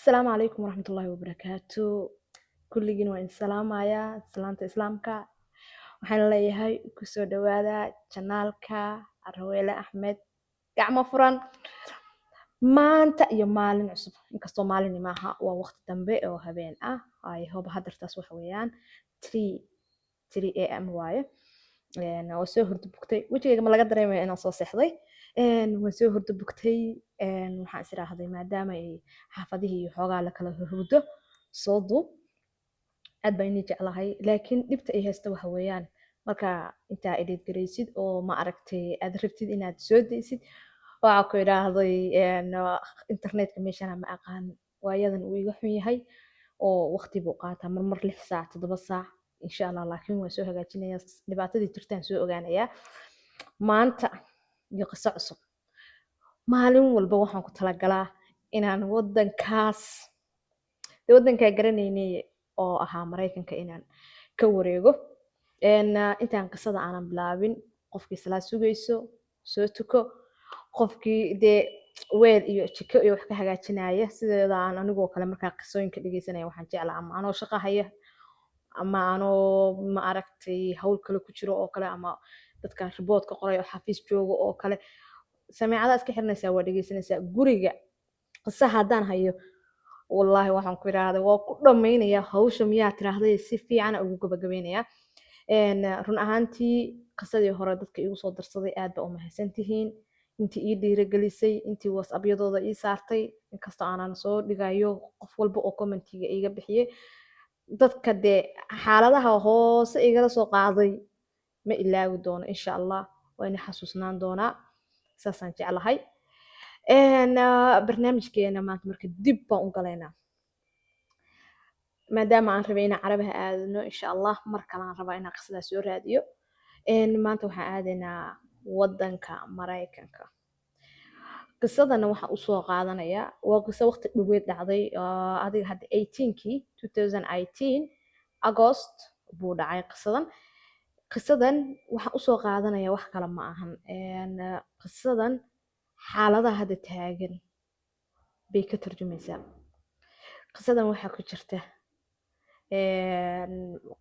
Asalaamu calaykum waraxmatullaahi wabarakaatu. Kulligiin waa idin salaamayaa salaanta Islaamka. Waxaan leeyahay kusoo dhawaada channelka Araweele Axmed, gacmo furan maanta iyo maalin cusub. Inkastoo maalin maaha, waa waqti dambe oo habeen ah. I hope hadartaas waxa weeyaan 3:03 a.m. waaye. Waa soo hurdo bugtay. Wejigayga ma laga dareemaya inaan soo seexday? Waan soo hurdo bugtay. Waxaan is iraahday, maadaama ay xaafadihii iyo xoogaa la kala hurdo, soo duub. Aad baan inii jeclahay, laakiin dhibta ay haysta waxa weeyaan marka intaa edit garaysid oo ma aragtay aad rabtid inaad soo daysid, waxaa ku idhaahday internetka meeshana ma aqaan, waayadan uu iga xun yahay oo waqti buu qaataa, marmar 6 saac, 7 saac, insha Allah. Laakiin waan soo hagaajinaya, dhibaatadii jirtaan soo ogaanayaa. Maanta iyo qiso cusub. Maalin walba waxaan ku talagalaa inaan wadankaas, dee wadankaa garanaynay oo ahaa Maraykanka, inaan ka wareego. Intaan qisada aanan bilaabin, qofkii salaad sugayso soo tuko, qofkii dee weel iyo jiko iyo wax ka hagaajinaya sideeda aan anigoo kale, markaa qisooyinka dhegeysanaya waxaan jeclaa ama anoo shaqo haya ama anoo ma aragtay hawl kale ku jiro oo kale, ama dadka reportka qoray oo xafiis joogo oo kale, sameecadaha iska xiranaysaa, waa dhegeysanaysaa. Guriga qisa haddaan hayo, wallaahi waxaan ku idhaahday waa ku dhammaynayaa hawsha, miyaa tiraahday, si fiican ugu gabagabaynayaa. Run ahaantii qisadii hore dadka igu soo darsaday aad baa u mahadsantihiin, intii ii dhiiragelisay, intii WhatsAppyadooda ii saartay, inkastoo aanan soo dhigayo qof walba oo commentiga iiga bixiyey. Dadka dee xaaladaha hoose igala soo qaaday ma ilaawi doono, insha Allah waa ina xasuusnaan doonaa, saasaan jeclahay. Barnaamijkeena maanta marka dib baan u galaynaa, maadaama aan rabay inaan Carabaha aadno. Insha Allah mar kale aan rabaa inaan qisadaa soo raadiyo. Maanta waxaan aadaynaa wadanka Maraykanka. Qisadana waxaan usoo qaadanayaa waa qiso waqti dhaweyd dhacday, adiga hadda 18kii, 2018 August buu dhacay qisadan. Qisadan waxaan usoo qaadanaya wax kale ma ahan, qisadan xaaladaha hadda taagan bay ka tarjumaysaa. Qisadan waxaa ku jirta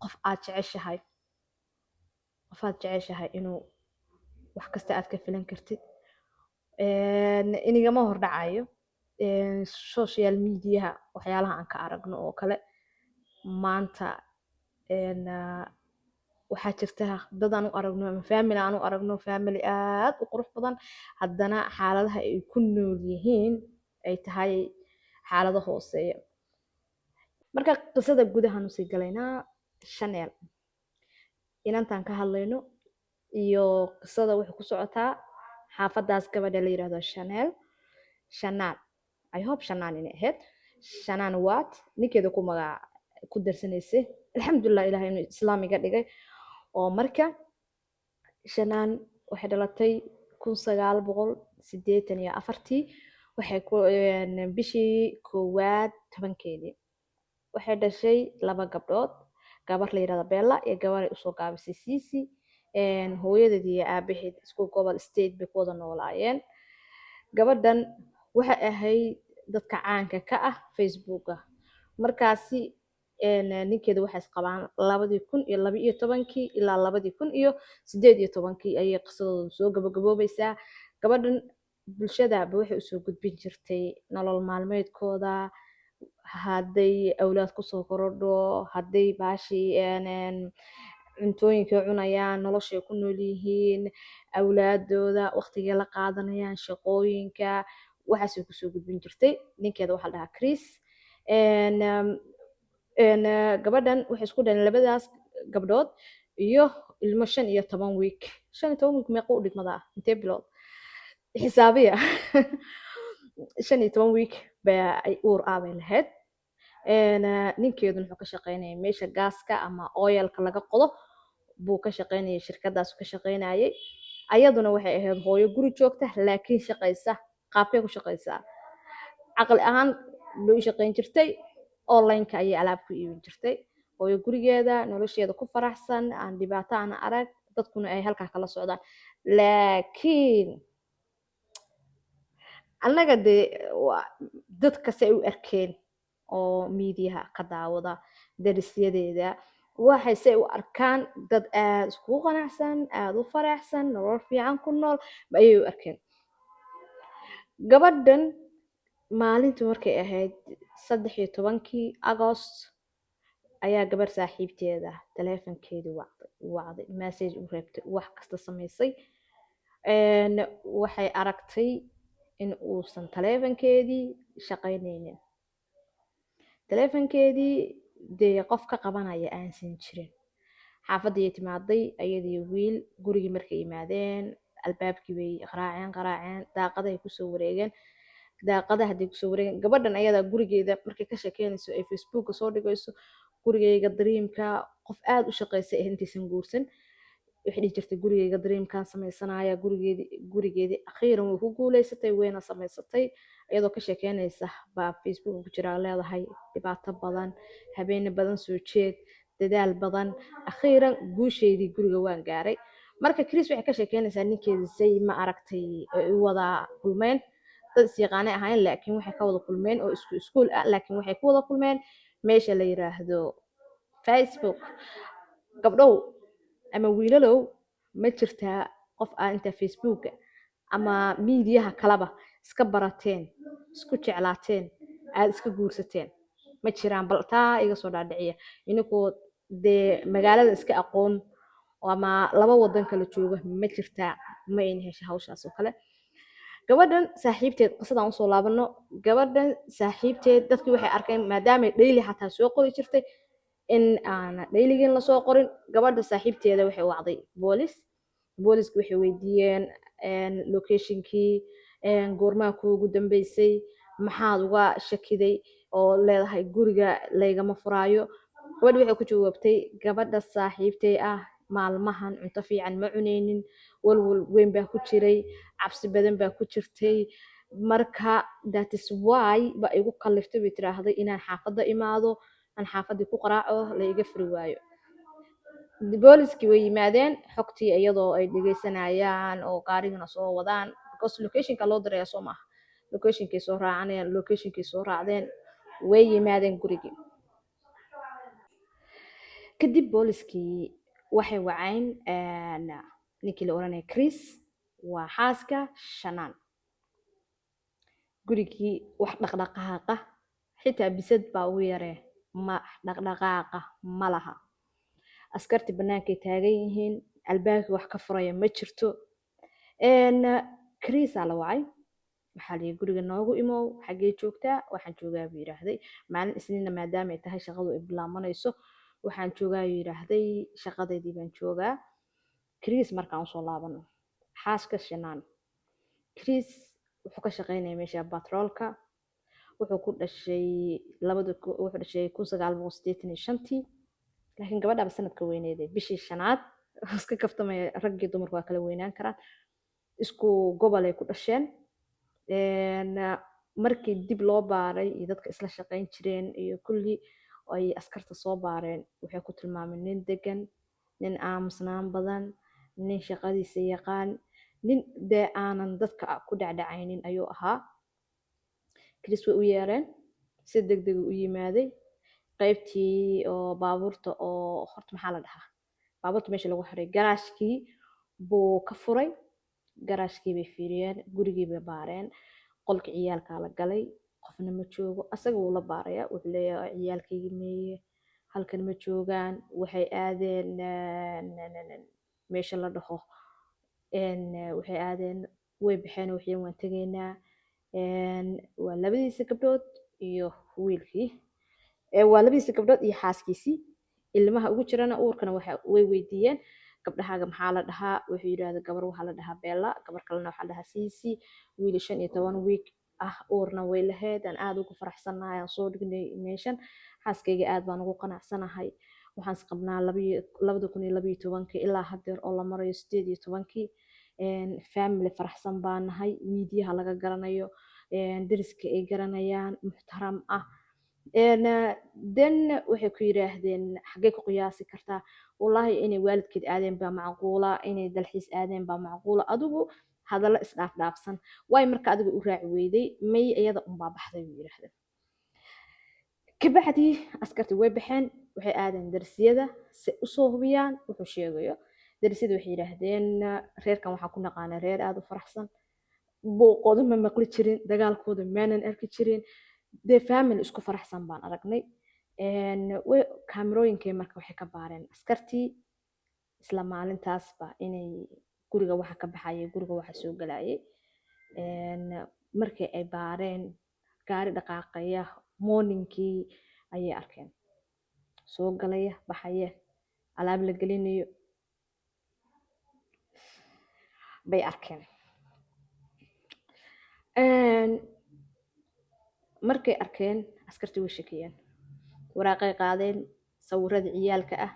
qof aad jeceshahay, qof aad jeceshahay inuu wax kasta aad ka filan kartid. Inigama hor dhacayo social mediaha waxyaalaha aan ka aragno oo kale. Maanta waxaa jirta dad aan u aragno ama family aan u aragno, family aad u qurux badan, haddana xaaladaha ay ku nool yihiin ay tahay xaalado hooseeya. Marka qisada gudahaan usii galaynaa. Chanel inantaan ka hadlayno iyo qisada waxay ku socotaa xaafadaas gabadha la yirahdo Chanel, Shanaan, I hope Shanaan inay ahayd, Shanaan Watt, ninkeeda ku magac ku darsanaysay. Alxamdulilah, Ilahay inuu Islaam iga dhigay. Oo marka Shanaan waxay dhalatay 1984-tii, waxay ku bishii koowaad 10-keedii. Waxay dhashay laba gabdhood, gabar la yirahdo Bella iyo gabar ay usoo gaabisay Cici. Hooyadeed iyo aabaheed isku gobol, state bay ku wada noolaayeen. Gabadhan waxay ahayd dadka caanka ka ah Facebooka markaasi. Ninkeeda waxay isqabaan 2012-kii ilaa 2018-kii ayay qisadooda soo gabagaboobaysaa. Gabadhan bulshadaba waxay usoo gudbin jirtay nolol maalmeedkooda, hadday awlaad kusoo korodho, hadday baashii cuntooyinkay cunayaan, noloshay ku nool yihiin, awlaadooda waqtigay la qaadanayaan, shaqooyinka, waxaasay kusoo gudbin jirtay. Ninkeeda waxaa la dhahaa Chris. Gabadhan waxay isku dhaleen labadaas gabdhood iyo ilmo 15 week. 15 week meeqa u dhigmadaa? Intee bilood xisaabiya? 15 week baa ay uur ah bay lahayd. Ninkeeduna wuxuu ka shaqeynayay meesha gaaska ama oilka laga qodo buu ka shaqeynayay, shirkadaas ka shaqeynayay. Ayaduna waxay ahayd hooyo guri joogta laakiin shaqaysa. Qaabkay ku shaqaysaa? Caqli ahaan bay u shaqeyn jirtay, onlineka ayay alaab ku iibin jirtay. Hooyo gurigeeda nolosheeda ku faraxsan, aan dhibaato aan arag, dadkuna ay halkaa kala socdaan. Laakiin annaga dee waa dadka si ay u arkeen. Oo miidiyaha ka daawada, darisyadeeda waxay say u arkaan dad aada iskugu qanacsan, aada u faraxsan, nolol fiican ku nool ayay u arkeen. Gabadhan maalintii markay ahayd 13-kii Agost ayaa gabar saaxiibteeda taleefankeedii wacday, wacday, message u reebtay, wax kasta samaysay. Waxay aragtay in uusan taleefankeedii shaqaynaynin, taleefankeedii dee qof ka qabanaya aansan jirin. Xaafadday timaaday ayadii wiil. Gurigii markay yimaadeen, albaabkii bay qaraaceen, qaraaceen, daaqadahay kusoo wareegeen. Daaqadaha hadday kusoo wareegeen, gabadhan ayadaa gurigeeda markay ka sheekeynayso ay Facebooka soo dhigayso, "Gurigayga dreamka," qof aada u shaqaysay ah intaysan guursan, waxay dhihi jirtay, "Gurigayga dreamkaan sameysanaya." Gurigeedii akhiiran way ku guuleysatay, wayna samaysatay. Iyadoo ka sheekeynaysa baa Facebooka ku jiraa, leedahay dhibaato badan, habeene badan soo jeed, dadaal badan, akhiiran guusheydii guriga waan gaaray. Marka Chris waxay ka sheekeynaysaa ninkeeda say ma aragtay ay u wada kulmeen. Dad is yaqaanay ahaayeen, laakiin waxay ka wada kulmeen oo isku iskuul ah, laakiin waxay ku wada kulmeen meesha la yiraahdo Facebook. Gabdhow ama wiilalow, ma jirtaa qof aa intaa Facebooka ama miidiyaha kaleba iska barateen, isku jeclaateen, aada iska guursateen? Ma jiraan? Bal taa iga soo dhaadhiciya. Ininkoo dee magaalada iska aqoon ama laba wadan kala jooga, ma jirtaa? Ma ayna hesha hawshaas oo kale gabadhan saaxiibteed? Qisadaan usoo laabano. Gabadhan saaxiibteed dadkii waxay arkeen, maadaamay daily xataa soo qori jirtay, in aana dailygin lasoo qorin. Gabadha saaxiibteeda waxay wacday boolis. Booliska waxay weydiiyeen locationkii, goormaa kuugu dambeysay, maxaad uga shakiday oo leedahay guriga laygama furaayo? Gabadha waxay ku jawaabtay, "Gabadha saaxiibtay ah maalmahan cunto fiican ma cuneynin, walwal weyn baa ku jiray, cabsi badan baa ku jirtay. Marka that is why ba igu kaliftay," bay tiraahday, "inaan xaafadda imaado, aan xaafaddii ku qaraaco, la iga furi waayo." Booliskii way yimaadeen, xogtii iyadoo ay dhegeysanayaan oo gaarigana soo wadaan, because locationka loo diraya soo maaha, locationkay soo raacanayaan. Locationkay soo raacdeen, way yimaadeen gurigii. Kadib booliskii waxay waceen ninkii la oranaya Chris, waa xaaska Shanaan. Gurigii wax dhaqdhaqaaqa, xitaa bisad baa ugu yaree, ma dhaqdhaqaaqa ma laha. Askartii bannaankay taagan yihiin, albaabkii wax ka furaya ma jirto. Chrisaa la wacay. Waxaa la yidhi, "Guriga noogu imow, xaggee joogtaa?" "Waxaan joogaa," buu yidhaahday, maalin Isniinna maadaama ay tahay, shaqadu ay bilaabanayso, "Waxaan joogaa," yuu yidhaahday, "shaqadeydii baan joogaa." Chris markaan usoo laabano, xaaska Shanaan, Chris wuxuu ka shaqeynaya meesha batroolka. Wuxuu ku dhashay labada, wuxuu dhashay 1985-tii, laakiin gabadhaba sanadka weyneede, bishii shanaad. Iska kaftamaya, raggii dumarku waa kala weynaan karaan. Isku gobol ay ku dhasheen. Markii dib loo baaray iyo dadka isla shaqeyn jireen iyo kulli ay askarta soo baareen, waxay ku tilmaameen nin degan, nin aamusnaan badan, nin shaqadiisa yaqaan, nin dee aanan dadka ku dhacdhacaynin ayuu ahaa. Chris way u yeereen, si deg deg u yimaaday qaybtii oo baabuurta, oo horta maxaa la dhahaa, baabuurta meesha lagu xiray, garaashkii buu ka furay. Garaashkii bay fiiriyeen, gurigii bay baareen, qolka ciyaalkaa la galay, qofna ma joogo. Asaga wuu la baaraya, wuxuu leeyahay, "Ciyaalkaygii meeye? Halkan ma joogaan, waxay aadeen meesha la dhaho, waxay aadeen, way baxeen, waxay waan tegaynaa." Waa labadiisa gabdhood iyo wiilkii, waa labadiisa gabdhood iyo xaaskiisii. Ilmaha ugu jirana uurkana waxa way weydiiyeen, "Gabdhahaaga maxaa la dhahaa?" Wuxuu yidhahda, "Gabar waxaa la dhahaa Bella, gabar kalena waxaa la dhahaa Cici." Wiil 15 week ah uurna way lahayd. "Aan aada ugu faraxsanahay, aan soo dhignay meeshan. Xaaskayga aad baan ugu qanacsanahay. Waxaan isqabnaa 2012-kii ilaa haddeer oo la marayo 18-kii. Family faraxsan baan nahay, miidiyaha laga garanayo, deriska ay garanayaan, muxtaram ah." Then waxay ku yiraahdeen, "Xaggee ku qiyaasi kartaa?" "Wallaahi inay waalidkeed aadeen baa macquula, inay dalxiis aadeen baa macquula." Adigu hadallo isdhaaf dhaafsan waay. "Marka adiga u raaci weyday?" "May, iyada unbaa baxday," buu yidhaahda. Kabacdii askartii way baxeen, waxay aadeen darsiyada si usoo hubiyaan wuxuu sheegayo. Darsiyada waxay yidhaahdeen, reerkan waxaan ku naqaanaa reer aada u faraxsan, buuqooda ma maqli jirin, dagaalkooda maanan arki jirin, dee family isku faraxsan baan aragnay. Kaamirooyinkay marka waxay ka baareen askartii isla maalintaasba inay guriga waxa ka baxayay, guriga waxa soo galayay. Markii ay baareen, gaari dhaqaaqaya morningkii ayay arkeen, soo galaya, baxaya, alaab la gelinayo bay arkeen. Markay arkeen askartii way shakiyeen, waraaqay qaadeen, sawirada ciyaalka ah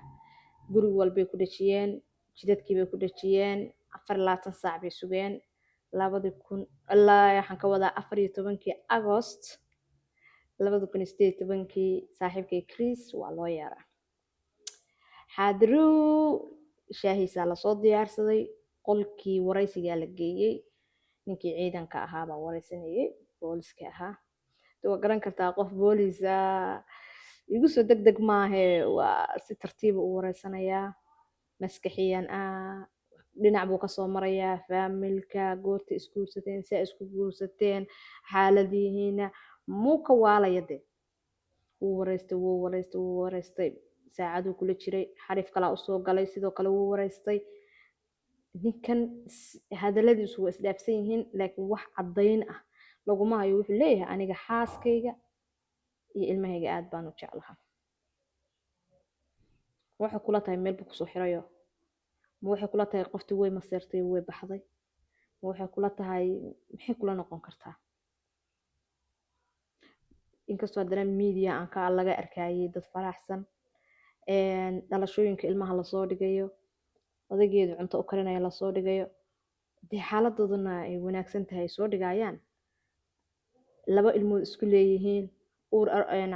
guri walbay ku dhejiyeen, jidadkii bay ku dhejiyeen. 24 saac bay sugeen. 2000 ilaa, waxaan ka wadaa, 14-kii Agost 2018-kii saaxiibkay Chris waa loo yeeraa. Xaadiruu, shaahiisaa lasoo diyaarsaday, qolkii waraysigaa la geeyey. Ninkii ciidanka ahaa baa waraysanayay, booliska ahaa. De waa garan kartaa, qof boolisa igu soo deg deg maahe, waa si tartiiba u wareysanayaa, maskaxiyan ah dhinac buu kasoo marayaa, faamilka, goorta isguursateen, saa isku guursateen, xaaladihiina muu ka waalaya. De wuu wareystay, wuu wareystay, wuu wareystay, saacaduu kula jiray. Xariif kalaa usoo galay, sidoo kale wuu wareystay. Ninkan hadaladiisu waa isdhaafsan yihiin, laakiin wax caddayn ah laguma hayo. Wuxuu leeyahay, aniga xaaskayga iyo ilmahayga aad baan u jeclahaa. Waxay kula tahay meel buu kusoo xirayo? Ma waxay kula tahay qoftii way maseertay, way baxday? Ma waxay kula tahay, maxay kula noqon kartaa? Inkastoo haddana media aan ka laga arkayay dad faraxsan, dhalashooyinka ilmaha lasoo dhigayo, odaygeedu cunto u karinaya lasoo dhigayo, dee xaaladooduna ay wanaagsan tahay, soo dhigayaan, laba ilmood isku leeyihiin, uur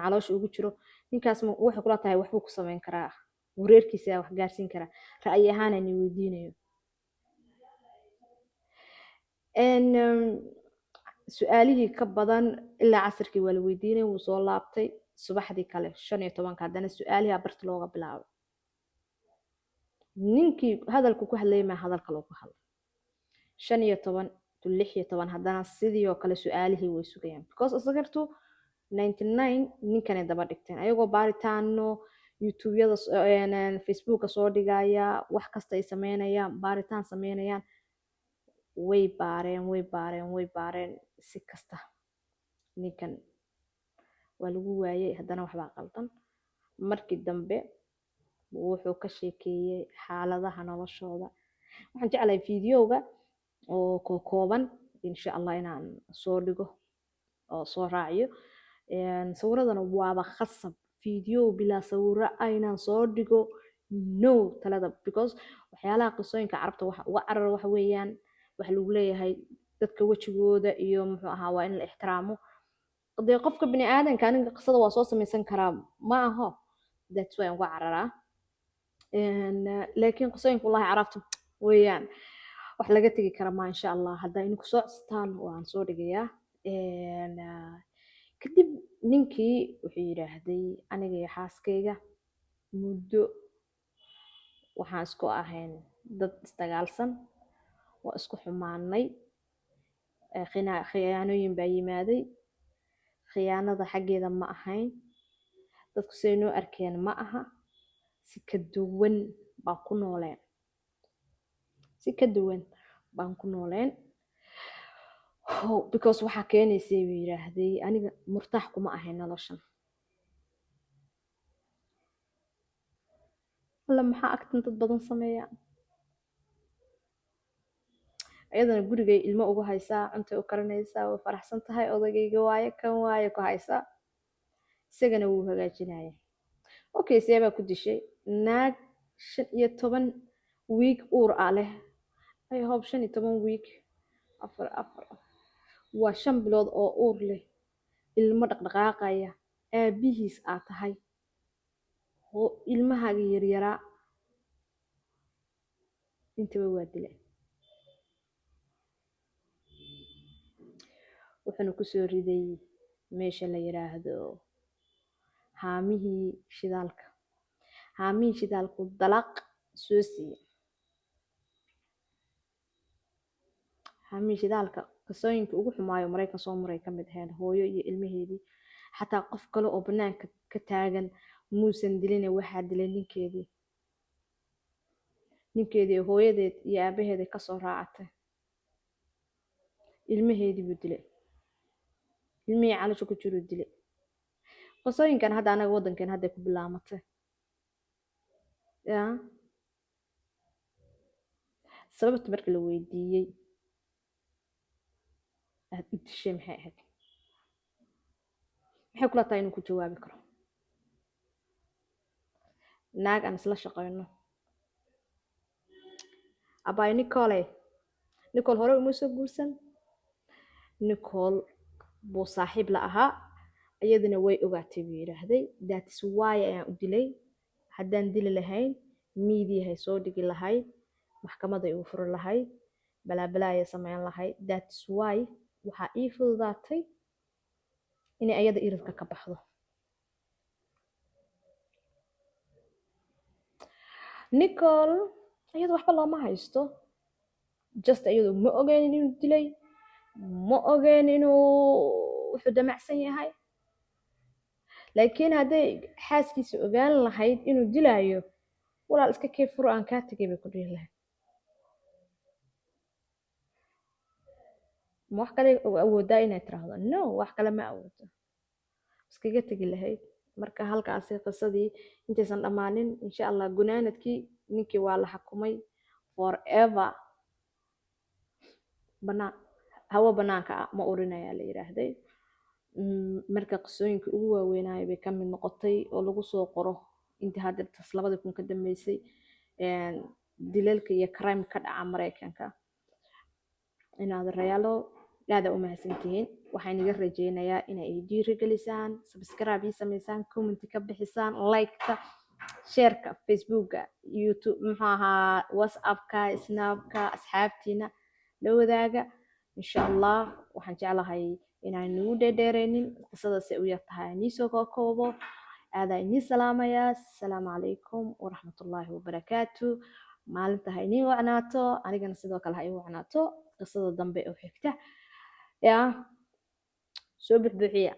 caloosha ugu jiro, ninkaas waxay kula tahay waxbuu ku samayn karaa, wareerkiisa wax gaarsiin karaa? Ra'yi ahaan ani weydiinayo. Su-aalihii ka badan ilaa casirkii waa la weydiinay. Wuu soo laabtay subaxdii kale 15-ka, haddana su-aalihii abarti looga bilaabay. Ninkii hadalku ku hadlayay maa hadal kaloo ku hadlay. 15 to 16 haddana sidii oo kale su-aalihii way sugayaan, because askartu 99 ninkanay daba dhigteen, ayagoo baaritaano youtubeyada, Facebooka soo dhigaya, wax kasta ay sameynayaan, baaritaan sameynayaan. Way baareen, way baareen, way baareen, si kasta ninkan waa lagu waayay. Haddana waxbaa qaldan. Markii dambe wuxuu ka sheekeeyey xaaladaha noloshooda. Waxaan jeclahay videoga oo kooban, insha Allah, inaan soo dhigo oo soo raaciyo. Sawiradana waaba khasab, video bilaa sawiro aynaan soo dhigo, no talada, because waxyaalaha qisooyinka Carabta waxa uga carar waxa weeyaan waxa lagu leeyahay dadka wejigooda iyo muxuu ahaa, waa in la ixtiraamo dee qofka bini aadanka. Aniga qisada waa soo samaysan karaa, ma aho, that's why aan uga cararaa. Laakiin qisooyinka wallahi Carabta weeyaan wax laga tegi kara ma. Insha Allah haddaa idinku soo codsataan waan soo dhigayaa. Kadib ninkii wuxuu yidhaahday, aniga iyo xaaskayga muddo waxaan isku ahayn dad isdagaalsan, waa isku xumaanay, khiyaanooyin baa yimaaday. Khiyaanada xaggeeda ma ahayn, dadku siday noo arkeen ma aha, si ka duwan baan ku nooleen, si ka duwan baan ku nooleen, because waxaa keenaysay, buu yidhaahday, aniga murtaax kuma ahayn noloshan. Alla, maxaa agtan dad badan sameeyaan? Iyadana gurigay ilmo ugu haysaa, cuntay u karinaysaa, way faraxsan tahay, odagayga waaye, kan waaye ku haysaa, isagana wuu hagaajinaya. Okay, see baa ku dishay naag 15 week uur ah leh? I hope 15 week, afar afar waa 5 bilood oo uur leh, ilmo dhaqdhaqaaqaya, aabihiis aa tahay oo ilmahaaga yaryaraa intaba waa dilay. Wuxuuna kusoo riday meesha la yiraahdo Haamihii shidaalka, haamihii shidaalku dalaq soo siiyey. Haamihii shidaalka qisooyinka ugu xumaayo Maraykan soo maray ka mid ahayd, hooyo iyo ilmaheedii. Xataa qof kale oo banaanka ka taagan muusan diline, waxaa dilay ninkeedii. Ninkeedii hooyadeed iyo aabaheed ay kasoo raacatay, ilmaheedii buu dilay, ilmihii caloosha ku jiruu dilay. Qisooyinkan hadda anaga waddankeen hadday ku bilaamatay. Ya sababta marka la weydiiyey aad u dishay maxay ahayd, maxay kula tahay inuu ku jawaabi karo? Naag aan isla shaqeyno, abaay Nicole. Nicole hore uma soo guursan, Nicole buu saaxiib la ahaa, iyaduna way ogaatay buu yidhaahday. That's why ayaan u dilay. Haddaan dili lahayn, miidiyahay soo dhigi lahayd, maxkamaday uu furi lahayd, balaabalaa sameyn lahayd. That's why waxaa ii fududaatay inay ayada iridka ka baxdo. Nicole iyada waxba looma haysto, just iyadu ma ogeyn inuu dilay, ma ogeyn inuu wuxuu damacsan yahay. Laakiin hadday xaaskiisa ogaan lahayd inuu dilaayo, "Walaal, iska kee furo, aan kaa tegay," bay ku dhihi lahayd. Ma wax kale awoodaa inay tiraahdo? No, wax kale ma awoodo, iskaga tegi lahayd. Marka halkaasi qisadii intaysan dhammaanin, insha Allah, gunaanadkii ninkii waa la xakumay forever. Banaan, hawo banaanka ah ma urinayaa la yiraahday. Marka qisooyinka ugu waaweynaayo bay ka mid noqotay oo lagu soo qoro intii hadda tas 2000 ka dambeysay dilalka iyo crime ka dhaca Maraykanka. Inaad rayaalo aada u mahadsantihiin. Waxaan iga rajeynayaa inay i dhiirigelisaan, subscribe ii samaysaan, comment ka bixisaan, like-ta, share-ka, Facebooka, YouTube, muxuu ahaa, WhatsAppka, Snapka, asxaabtiina la wadaaga, insha Allah. Waxaan jeclahay inaan nagu dheerdheereynin qisada, si u yar tahay nii soo koobo. Aadaa inii salaamayaa. Asalaamu calaykum waraxmatullaahi wabarakaatu. Maalinta ha inii wacnaato, anigana sidoo kale ha ii wacnaato. Qisada dambe oo xigta yaa soo buxbuuxiya.